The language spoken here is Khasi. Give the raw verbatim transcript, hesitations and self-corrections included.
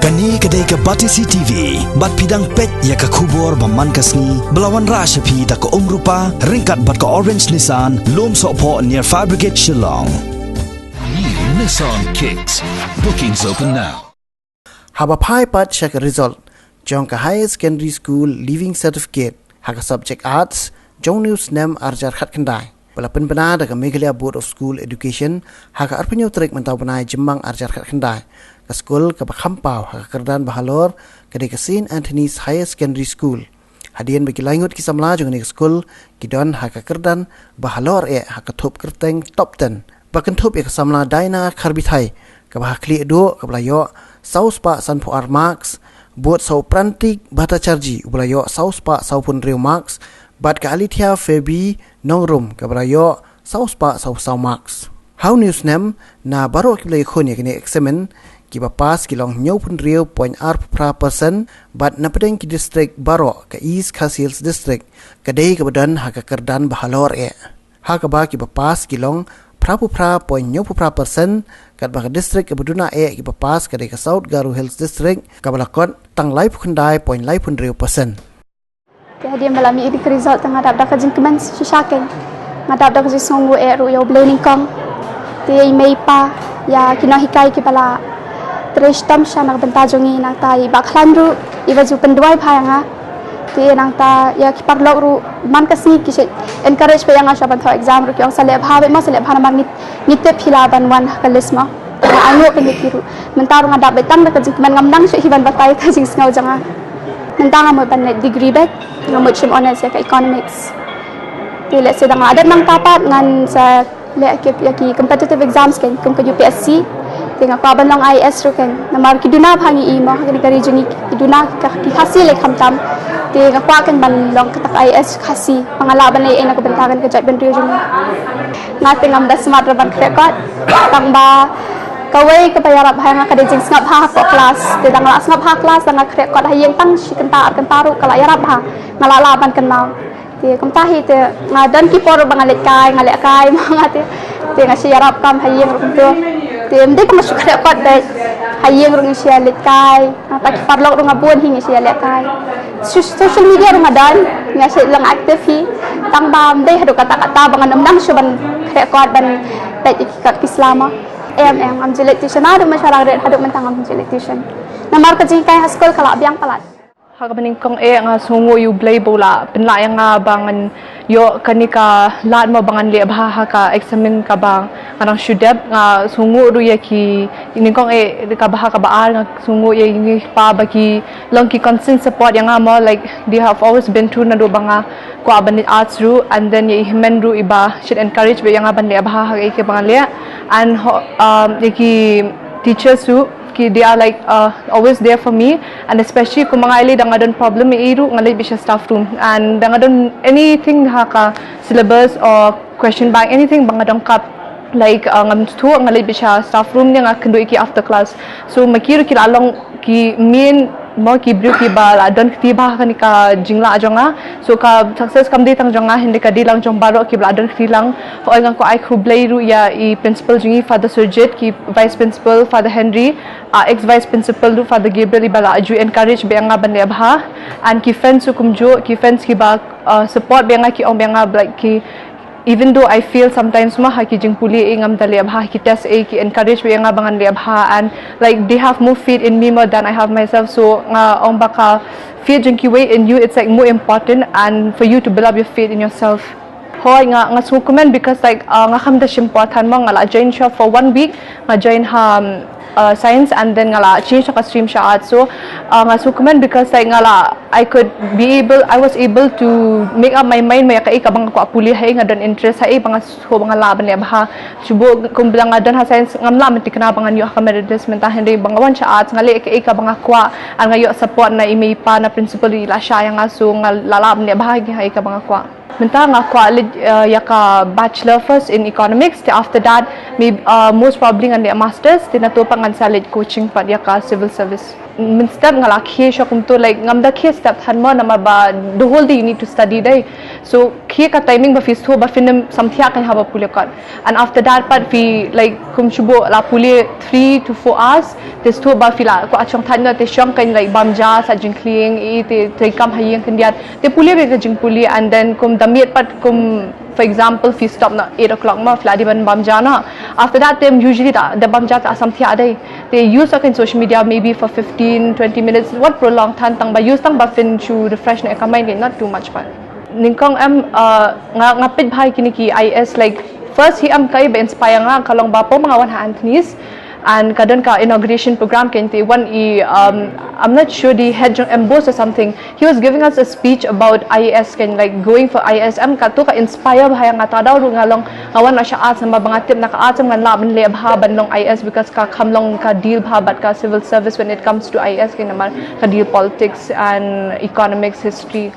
Kane ka dei ka Batesi T V, bad phi dang peit ïa ka khubor ba man ka sngi, ba la wanrah sha phi da ka Umrupa, ryngkat bad ka Orange Nissan, Lum Sohphoh near Fire Brigade Shillong. New Nissan Kicks. Bookings open now. Haba phai pat sha ka result jong ka Higher Secondary School Leaving Certificate ha ka subject Arts jong une u snem arhajar khatkhyndai, ba la pynbna da ka Meghalaya Board of School Education ha ka arphew tarik mynta u bnai Jymmang arhajar khatkhyndai, ka skul kaba kham paw ha ka kyrdan ba halor ka dei ka Saint Anthony's Higher Secondary School. Hadien ba ki laingut ki samla jong kane ka skul ki don ha ka kyrdan ba halor eh ha ka thup kyrteng top ten, ba kynthup ïa ka samla Daina Kharbithai kaba ha khlieh duh kaba la ïoh saw spah sanphew ar marks, bad saw Prantik Bhattacharjee uba la ïoh saw spah sawphew hynriew marks, bad ka Alithia Feby Nongrum kaba la ïoh saw spah sawphew saw marks. Ha une u snem, na baroh kiba la ïakhun ïa kane ka eksamin, kiba pass ki long hynñiewphew hynriew point arphew phra percent, bad na pdeng ki district baroh, ka East Khasi Hills District ka dei kaba don ha ka kyrdan ba halor eh, ha kaba kiba pass ki long phraphew phra point hynñiewphew phra percent, katba ka district kaba duna eh kiba pass ka dei ka South Garo Hills District kaba la kot tang laiphew khyndai point laiphew hynriew percent. Te hadien ba la mih ïa ka result te nga dap da ka jingkmen shisha keiñ. Nga dap da ka jingsngewnguh eh ruh ïa U Blei nyngkong. Te ïa i mei i pa, ïa ki nonghikai kiba la trei shitom shisha na ka bynta jong ngi, nangta i Bah Khlaiñ ruh iba ju pynduwai bha ïa nga. Te nangta ïa ki paralok ruh man ka sngi ki shait encourage bha ïa nga shuwa ban thoh exam ruh, ki ong sa leh bha beit mo, sa leh bha namar ngi, ngi tip phi lah ban wan ha ka list mo. Nga ainguh kein ïa ki ruh. Mynta ruh nga dap beit tang da ka jingkmen, ngam nang shuh hi ban batai ka jingsngew jong nga. Mynta nga mut ban leh degree beit, nga mut shim honours ïa ka economics. Te lehse da nga la dep nangta pat ngan sa leh ïa ki, ïa ki competitive exams keiñ kum ka U P S C. Te nga kwah ban long I A S ruh keiñ. Namar ki duna bha ngi i mo ha kane ka ri jong ngi, ki duna ki Khasi lei khamtam. Te nga kwah keiñ ban long kata ka I A S Khasi ba nga lah ban leh ei na ka bynta kane ka jaitbynriew jong ngi. Nga te ngam da smat ruh ban khreh kot, tang ba kawei kaba ïarap bha ïa nga ka dei jingsngap bha ha ka klas. Te da nga la sngap bha ha klas, da nga khreh kot ha ïing tang shi kynta ar kynta ruh ka la ïarap bha, nga la lah ban kynmaw. Te kumta hi te nga don ki por ba nga leit kai, nga leh kai mo nga te. Te nga shu ïarap kam ha ïing ruh kumto. Te ym dei ba nga shu khreh kot beit, ha ïing ruh nga shu leit kai. Nangta ki paralok ruh nga bun hi nga shu leh kai. Shu-, social media ruh nga don, nga shu long active hi. Tang ba ym dei haduh katta katta ba ngan ym nang shu ban khreh kot ban peit ïa ki kot ki sla mo. Em em, ngam ju leit tuition haduh mynshwa, haduh mynta ngam ju leit tuition. Namar ka jinghikai ha skul ka la biang palat. Ha kaba nyngkong eh nga sngewnguh ïa U Blei ba u la pynlah ïa nga ba ngan ïoh kane ka lad mo ba ngan leh bha ha ka eksamin kaba nga dang shu dep. Nga sngewnguh ruh ïa ki, nyngkong eh kaba ha kaba ar nga sngewnguh ïa i mei i pa ba ki long ki constant support ïa nga mo, like, they have always been through naduh ba nga kwah ban leh arts ruh, and then ïa i hynmen ruh iba shait encourage bha ïa nga ban leh bha ha kaei kaba nga leh. And ho-, um, ïa ki teachers ruh, ki, they are, like, uh, always there for me, and especially kumba nga ïaleh da nga don problem ïa i ruh nga leit beit sha staff room, and da nga don anything ha ka syllabus or question bank, anything ba nga donkam, like, uh, ngam sngewthuh, nga leit beit sha staff room ne nga kynduh ïa ki after class. So ma ki ruh ki la long ki main mo ki briew kiba la don kti bha ha kane ka jinglah jong nga. So ka success kam dei tang jong nga, hynrei ka dei lang jong baroh kiba la don kti lang. Hooid nga kwah ai khublei ruh ïa i principal jong ngi, Father Surjit, ki vice principal, Father Henry, ah, ex vice principal ruh, Father Gabriel, iba la ju encourage bha ïa nga ban leh bha. And ki friends ruh kumjuh, ki friends kiba, ah, support bha ïa nga, ki ong bha ïa nga, like, ki, even though I fail sometimes mo ha ki jingpule, eh, ngam da leh bha ha ki test, eh, ki encourage bha ïa nga ba ngan leh bha, and, like, they have more faith in me more than I have myself. So nga ong ba ka faith jong kiwei in you, it's, like, more important, and for you to build up your faith in yourself. Hooid, nga, nga sngewkmen because, like, uh, nga khlem da shim por than mo, nga la join shuwa for one week, nga join ha, um, uh, science, and then nga la change ka stream sha arts. So, uh, nga sngewkmen because, like, nga la, I could be able, I was able to make up my mind mo ïa kaei kaba nga kwah pule, haei nga don interest, haei ba nga sngewthuh ba nga lah ban leh bha. Shu buh kumba nga don ha science, ngam lah ban thikna ba ngan ïoh ha ka merit list mynta, hynrei ba nga wan sha arts nga leh kaei kaba nga kwah, and nga ïoh support na i mei i pa, na principal, i la shah ïa nga, so nga la lah ban leh bha haei kaba nga kwah. Mynta nga kwah leit, eh, ïa ka bachelor first in economics, te after that, maybe, uh, most probably ngan leit masters, te nato pat ngan sa leit coaching pat ïa ka civil service. Mynstep nga la khie shuwa kumto, like, ngam da khie step than mo namar ba the whole day you need to study dei. So khie ka timing ba phi sngewthuh ba phin ym samthiah kein haba pule kot. And after that pat phi, like, kum shu buh la pule three to four hours, te sngewthuh ba phi la kwah shong thait noh, te shong kein, like, bam ja sa jingkhlieh, i te treikam ha ïing khyndiat, te pule beit ka jingpule. And then kum da miet pat, kum for example phi stop na eight o'clock mo, phi la dei ban bam ja noh. After that te usually da, da bam ja te samthiah dei. Te use kein social media maybe for fifteen twenty minutes, wat prolong than, tang ba use, tang ba phin shu refresh noh ka mind kein, not too much pat. Nyngkong em, uh, nga, nga peit bha ïa kine ki I A S, like, first hi em kaei ba inspire nga ka long ba por ba nga wan ha Anthony's, and ka don ka inauguration program kein, te wan i, um, I'm not sure, the head jong MBOSE or something, he was giving us a speech about I A S kein, like, going for I A S. Em kato ka inspire bha ïa nga, ta daw ruh nga long, nga wan noh sha arts namar ba nga tip na ka arts em ngan lah ban leh bha ban long I A S, because ka kham long ka deal bha bad ka civil service when it comes to I A S kein, namar ka deal politics and economics, history.